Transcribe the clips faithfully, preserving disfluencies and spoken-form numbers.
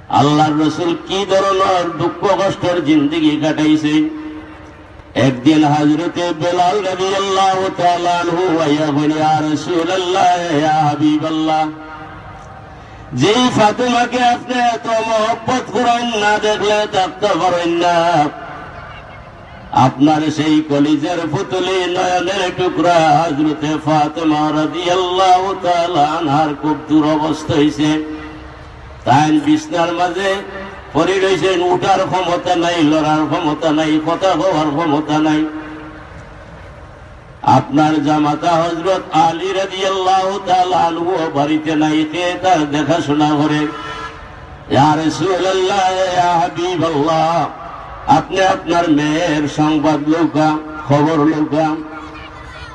আল্লাহর রসুল কি ধরনের দুঃখ কষ্টর জিন্দেগি কাটাইছে। একদিন হযরতে বেলাল রাদিয়াল্লাহু তাআলা আনহু আইয়া কইন, "ইয়া রাসূলুল্লাহ, ইয়া হাবিবাল্লাহ, যেই ফাতেমাকে আপনে এত মহব্বত করইন, না দেখলে থাকতে পারইন না। আপনার সেই কলিজার পুতুলি, নয়নের টুকরা হযরতে ফাতেমা রাদিয়াল্লাহু তাআলা আনহার খুব দুরবস্থা অইছে। তাইন বিছনার মাঝে পড়ি রইছইন, উঠার ক্ষমতা নাই, লড়ার ক্ষমতা নাই, কথা কওয়ার ক্ষমতা নাই। আপনার জামাতা হযরত আলী রাদিয়াল্লাহু তাআলা আনহু বাড়িতে নাই, কে তার দেখাশোনা করে?" ইয়া রাসূলুল্লাহ, ইয়া হাবিবাল্লাহ, আপনে আপনার মেয়ের সংবাদ লউক্কা, খবর লউক্কা।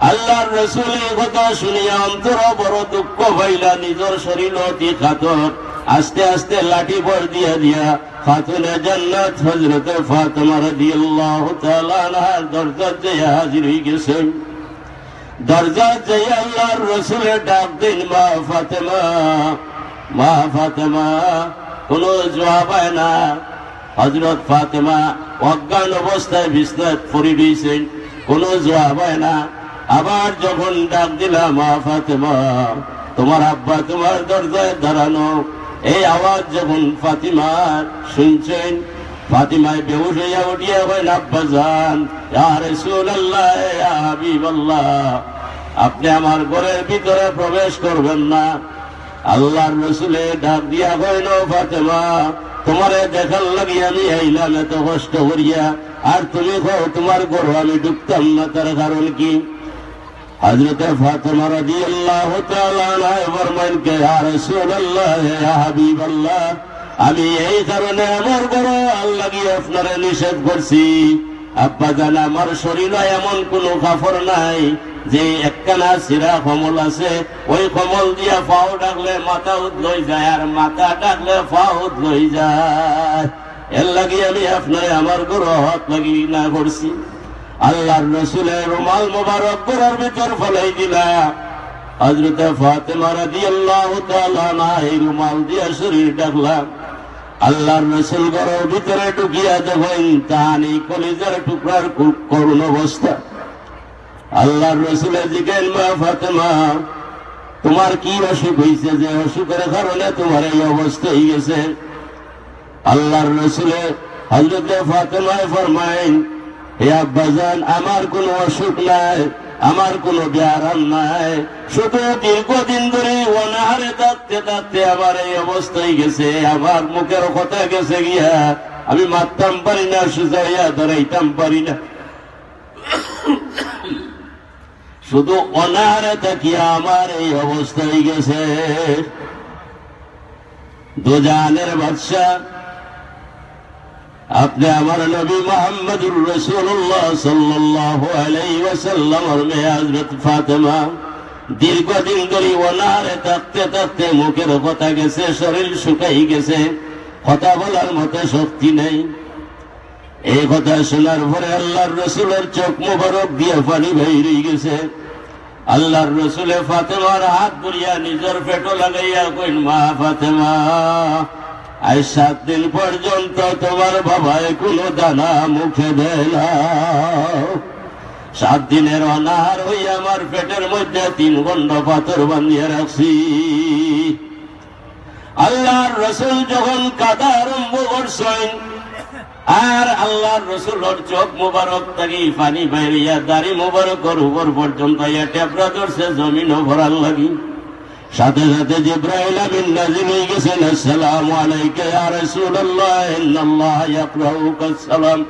আল্লাহর রসুল এই কথা শুনিয়া অন্তর বড় দুঃখ পাইলা, নিজর শরীর অতি কাতর, আস্তে আস্তে লাঠি ভর দিয়া দিয়া খাতুনে জান্নাত হযরতে ফাতেমা রাদিয়াল্লাহু তাআলা আনহার দরজাত যাইয়া হাজির অই গেছইন। দরজাত যাইয়া আল্লাহর রসুলে ডাক দেইন, "মা ফাতেমা, মা ফাতেমা।" কোনো জবাব অয় না। হযরত ফাতেমা অজ্ঞান অবস্থায় বিছনাত পড়ি রইছইন, কোনো জবাব অয় না। আবার যখন ডাক দিলা, "মা ফাতেমা, তোমার আব্বা তোমার দরজায় দাঁড়ানো।" এই আওয়াজ যখন ফাতিমা শুনছইন, ফাতিমায় বেহুশ অইয়া উঠিয়া কইন, "আব্বাজান, ইয়া রাসূলুল্লাহ, ইয়া হাবিবাল্লাহ, আপনে আমার ঘরের ভিতরে প্রবেশ করবেন না।" আল্লাহর রসুলে ডাক দিয়া কইন, "ও ফাতেমা, তোমারে দেখার লাগি আমি আইলাম এত কষ্ট করিয়া, আর তুমি কও তোমার ঘরো আমি ঢুকতাম না, তার কারণ কি?" হযরতে ফাতেমা রাদিয়াল্লাহু তাআলা আনহা ফরমাইন, "কে ইয়া রাসূলুল্লাহ, ইয়া হাবিবাল্লাহ, আমি এই কারণে আমার ঘরো আর লাগি আপনারে নিষেধ করছি। আব্বাজান, আমার শরীরো এমন কোনো কাপড় নাই যে একখানা ছিঁড়া কম্বল আছে, ওই কম্বল দিয়া পাও ঢাকলে মাথা উদলই যায়, আর মাথা ঢাকলে পাও উদলই যায়। এর লাগি আমি আপনারে আমার ঘরো আত লাগি না করছি।" আল্লাহর রসুলে রুমাল মোবারক ঘরর ভিতর ফালাই দিলা। হযরতে ফাতেমা রাদিয়াল্লাহু তাআলা আনহা এই রুমাল দিয়া শরীর ঢাকলা। আল্লাহর রসুল ঘরর ভিতরে ঢুকিয়া দেখইন তান এই কলিজার টুকরার কু-, করুণ অবস্থা। আল্লাহর রসুলে জিগাইন, "মা ফাতেমা, তোমার কি অসুখ অইছে যে অসুখের কারণে তোমার এই অবস্থা অই গেছে?" আল্লাহর রসুলে হযরতে ফাতেমায় ফরমাইন, "হে আব্বাজান, আমার কোনো অসুখ নাই, আমার কোনো ব্যারাম নাই, শুধু দীর্ঘদিন ধরি অনাহারে থাকতে থাকতে আমার এই অবস্থা অই গেছে, আমার মুখের কথা গেছে গিয়া, আমি মাততাম পারি না, সুজা অইয়া দাঁড়াইতাম পারি না।" শুধু অনাহারে থাকিয়া আমার এই অবস্থা অই গেছে। দুজাহানের বাদশা, আপনে আমার নবী মুহাম্মদুর রাসূলুল্লাহ সাল্লাল্লাহু আলাইহি ওয়াসাল্লামর মেয়ে হযরত ফাতেমা দীর্ঘদিন ধরি অনাহারে থাকতে থাকতে মুখের কথা গেছে, শরীর শুকাই গেছে, কথা বলার মতো শক্তি নাই। এই কথা শোনার পরে আল্লাহর রসুলের চোখ মোবারক দিয়া পানি বাইর অই গেছে। আল্লাহর রসুলে ফাতেমার হাত ধরিয়া নিজর পেটো লাগাইয়া কইন, "মা ফাতেমা, আজ সাত দিন পর্যন্ত তোমার বাবায় কোনো দানা মুখে দেয় না।" সাত দিনের অনাহার অইয়া আমার পেটের মধ্যে তিন খণ্ড পাথর বান্ধিয়া রাখছি। আল্লাহর রসুল যখন কাঁদা আরম্ভ করছইন, আর আল্লাহর রসুলর চোখ মুবারক থাকি পানি বাইরিয়া দাড়ি মুবারকর উপর পর্যন্ত আইয়া টেবরা ধরছে জমিনো পড়ার লাগি। সাথে সাথে জিব্রাইল আমিন নাজিল অই গেছইন, "আসসালামু আলাইকা ইয়া রাসূলুল্লাহ, ইন্নাল্লাহা ইয়াকরাউকা সালাম।"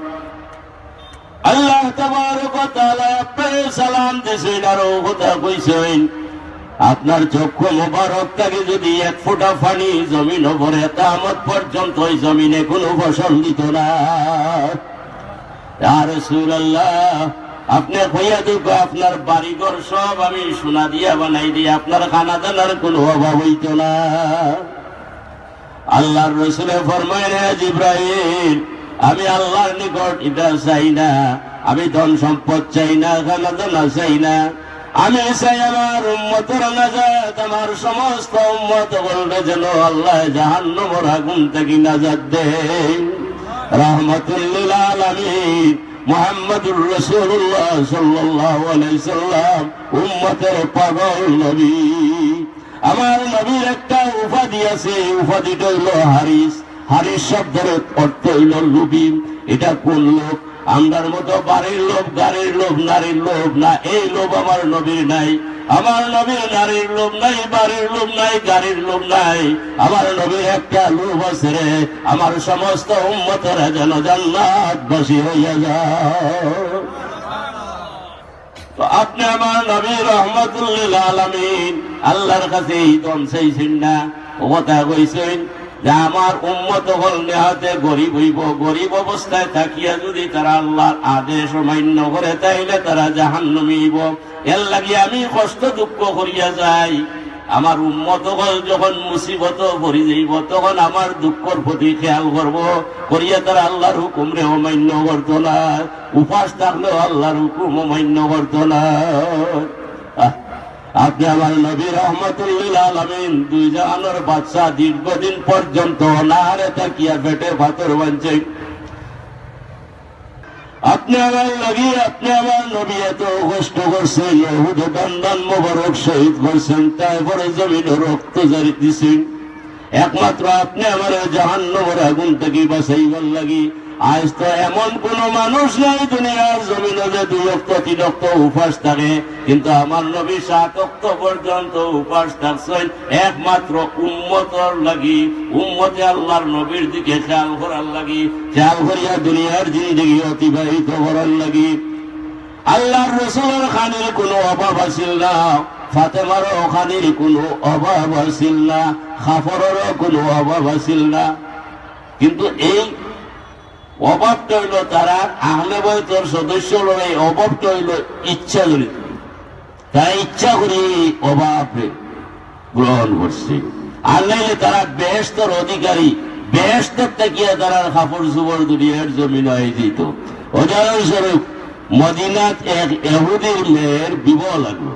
আল্লাহ তাবারক ওয়া তাআলা আপনারে সালাম দিছইন আর অউ কথা কইছইন, আপনার চক্ষু মোবারক থাকি যদি এক ফোঁটা পানি জমিনো পড়ে, কিয়ামত পর্যন্ত ওই জমিনে কোনো ফসল দিত না। ইয়া রাসূলুল্লাহ, আপনে কইয়া দেউক্কা, আপনার বাড়িঘর সব আমি সোনা দিয়া বানাই দেই, আপনার খানা দানার কোনো অভাব অইত না। আল্লাহর রসুলে ফরমাইন, "হে জিব্রাইল, আমি আল্লাহর নিকট ইটা চাই না, আমি ধন সম্পদ চাই না, খানা দানা চাই না, আমি চাই আমার উম্মতর নাজাত, আমার সমস্ত উম্মত অকলরে যেন আল্লায় জাহান্নামর আগুন থাকি নাজাত দেইন। রাহমাতুল লিল আলামিন মুহাম্মাদুর রাসূলুল্লাহ সাল্লাল্লাহু আলাইহি সাল্লাম উম্মতর পাগল নবী। আমার নবীর একটা উপাধি আছে, এই উপাধিটা অইলো হারিস। হারিস শব্দর অর্থ অইলো লোভী। ইটা কোন লোভ? আমরার মতো বাড়ির লোভ, গাড়ির লোভ, নারীর লোভ না, এই লোভ আমার নবীর নাই। আমার নবীর নারীর লোভ নাই, বাড়ির লোভ নাই, গাড়ির লোভ নাই। আমার নবীর একটা লোভ আছে রে, আমার সমস্ত উম্মতরা যেন জান্নাতবাসী হইয়া যায়। তো আপনে আমার নবী রহমাতুল লিল আলামিন, আল্লাহর কাছে এই ধন চাইছইন না, অউ কথা কইছইন যে আমার উম্মত অকল নেহাতে গরিব অইবো, গরিব অবস্থায় থাকিয়া যুদি তারা আল্লাহর আদেশ অমান্য করে, তাইলে তারা জাহান্নামী অইবো। এরলাগি আমি কষ্ট দুঃখ করিয়া যাই। আমার উম্মত অকল যখন মুসিবতো পড়ি যাইবো, তখন আমার দুঃখর প্রতি খেয়াল করবো, করিয়া তারা আল্লাহর হুকুমরে অমান্য করতো না। উপাস থাকলেও আল্লাহর হুকুম অমান্য করতো না। আহ, আপনে আমার নবী রহমাতুল লিল আলামিন, দুই জাহানর বাদশা, দীর্ঘদিন পর্যন্ত অনাহারে থাকিয়া পেটে পাথর বানছে। আপনে আমার নবী, আপনে আমার নবী এত কষ্ট করছইন, উহুদে দান দান মোবারক শহীদ করছইন, তায়েফর জমিনো রক্ত জারি দিছইন। একমাত্র আপনে আমারে জাহান্নামর আগুন থাকি বাঁচাইবার লাগি। আইজ তো এমন কুনু মানুষ নাই দুনিয়ার জমিনো যে দুই অক্ত তিন অক্ত উপাস থাকে, কিন্তু আমার নবী সাত অক্ত পর্যন্ত উপাস থাকছইন একমাত্র উম্মতর লাগি, উম্মতে আল্লাহর নবীর দিকে খেয়াল করার লাগি, খেয়াল করিয়া দুনিয়ার জিন্দেগি অতিবাহিত করার লাগি। আল্লাহর রসুলর খানির কুনু অভাব আছিল না, ফাতেমারও খানির কুনু অভাব আছিল না, কাপড়রও কুনু অভাব আছিল না। কিন্তু এই অভাবটা অইলো তারার, আহলে বাইতর সদস্য অকলর এই অভাবটা অইলো ইচ্ছাজনিত। তারা ইচ্ছা করি এই অভাব গ্রহণ করছে। আর নাইলে তারা বেহেশতর অধিকারী, বেহেশতর থাকিয়া তারার কাপড় চোপড় দুনিয়ার জমিনো আই দিত। উদাহরণস্বরূপ, মদিনাত এক ইহুদির মেয়ের বিবাহ লাগলো।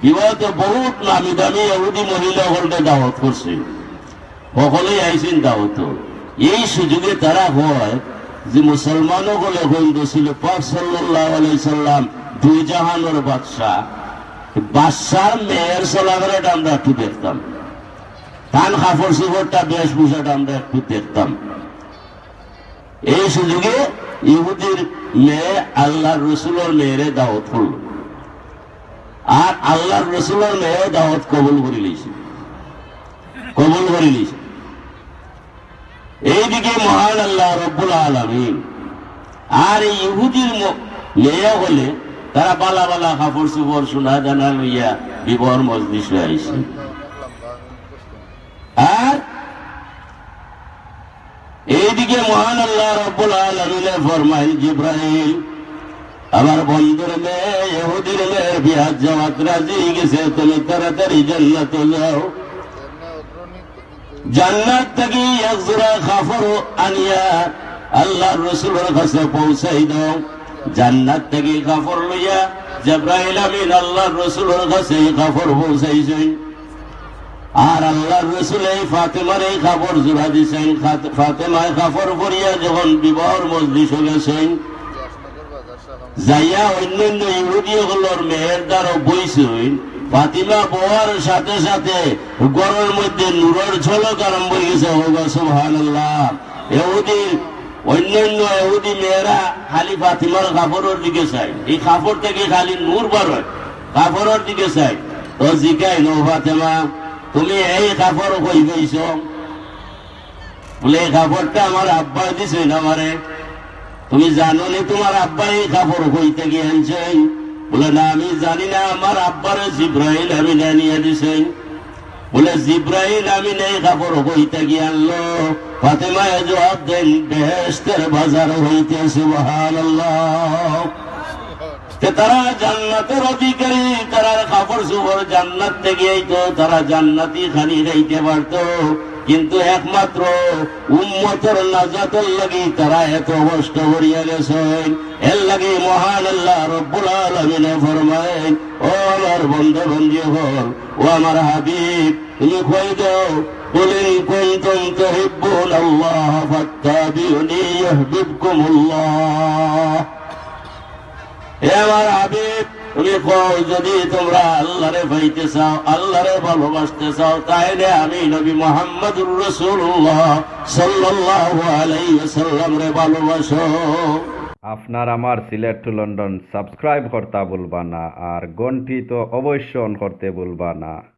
বিবাহত বহুত নামি দামি ইহুদি মহিলা অকলরে দাওয়াত করছে। হকলেই আইছইন দাওয়াতো। এই সুযোগে তারা কয় যে মুসলমান অকলে কইন, রসুল পাক সাল্লাল্লাহু আলাইহি সাল্লাম দুই জাহানর বাদশা, বাদশার মেয়ের চলাফেরাটা আমরা একটু দেখতাম, তান কাপড় চোপড়টা, বেশভূষাটা আমরা একটু দেখতাম। এই সুযোগে ইহুদির মেয়ে আল্লাহর রসুলর মেয়েরে দাওয়াত করলো, আর আল্লাহর রসুলর মেয়েও দাওয়াত কবুল করি লইছে, কবুল করি লইছে। এইদিকে মহান আল্লাহ রব্বুল আলামিন আর এই ইহুদির ম-, মেয়ে অকলে তারা বালা বালা কাপড় চোপড় সোনা দানা লইয়া বিবাহর মজলিসো আইছে। আর এইদিকে মহান আল্লাহ রব্বুল আলামিনে ফরমাইন, জিব্রাইল, আমার বন্ধুর মেয়ে, ইহুদির মেয়ের বিয়াত যাওয়াত রাজি অই গেছে, তুমি তাড়াতাড়ি জান্নাতো যাও। জান্নাত থাকি এক জোড়া কাপড় আনিয়া আল্লাহর রসুলর কাছে পৌঁছাই দাও। জান্নাত থাকি কাপড় লইয়া জিব্রাইল আমিন আল্লাহর রসুলর কাছে এই কাপড় পৌঁছাইছইন। আর আল্লাহর রসুলে এই ফাতেমারে এই কাপড় জোড়া দিছইন। ফাত-, ফাতেমায় কাপড় পরিয়া যখন বিবাহর মজলিসো গেছইন, যাইয়া অইন্যান্য ইহুদি অকলর মেয়ের দ্বারো বইছইন, ফাতিমা বওয়ার সাথে সাথে ঘরর মধ্যে নূরর ঝলক আরম্ভ অই গেছে। কউক্কা সুবহানাল্লাহ। ইহুদি, অইন্যান্য ইহুদি মেয়েরা খালি ফাতিমার কাপড়র দিকে চাইন, এই কাপড় থাকি খালি নূর বার অয়, কাপড়র দিকে চাইন। তো জিকাইন, "ও ফাতেমা, তুমি এই কাপড় কই পাইছো?" বলে, "এই কাপড়টা আমার আব্বায় দিছইন আমারে।" "তুমি জানো নি তুমার আব্বায় এই কাপড় কই থাকি আনছইন?" বলে, "না, আমি জানি না, আমার আব্বারে জিব্রাইল আমিন আনিয়া দিছইন।" বলে, "জিব্রাইল আমিন এই কাপড় কই থাকি আনলো?" ফাতেমায় জবাব দেন, "বেহেশতের বাজার হইতে।" সুবহানাল্লাহ। তে তারা জান্নাতর অধিকারী, তারার কাপড় চোপড় জান্নাত থাকি আইতো, তারা জান্নাতি খানি খাইতে পারতো। কিন্তু একমাত্র উম্মতর নাজাতর লাগি তারা এত কষ্ট করিয়া গেছইন। এর লাগি মহান আল্লাহ রব্বুল আলামিনে ফরমাইন, "ও আমার বন্দা বান্দি অকল, ও আমার হাবিব, তুমি কই দেও, قل إن كنتم تحبون الله فاتبعوني يحببكم الله।" হে আমার হাবিব, তুমি কও, যদি তোমরা আল্লাহরে পাইতে চাও, আল্লাহরে ভালোবাসতে চাও, তাইলে আমি নবী মুহাম্মাদুর রাসূলুল্লাহ সাল্লাল্লাহু আলাইহি ওয়াসাল্লামরে ভালোবাসো। আপনার আমার সিলেট টু লন্ডন সাবস্ক্রাইব করতা ভুলবা না, আর ঘন্টি তো অবশ্য অন করতে ভুলবা না।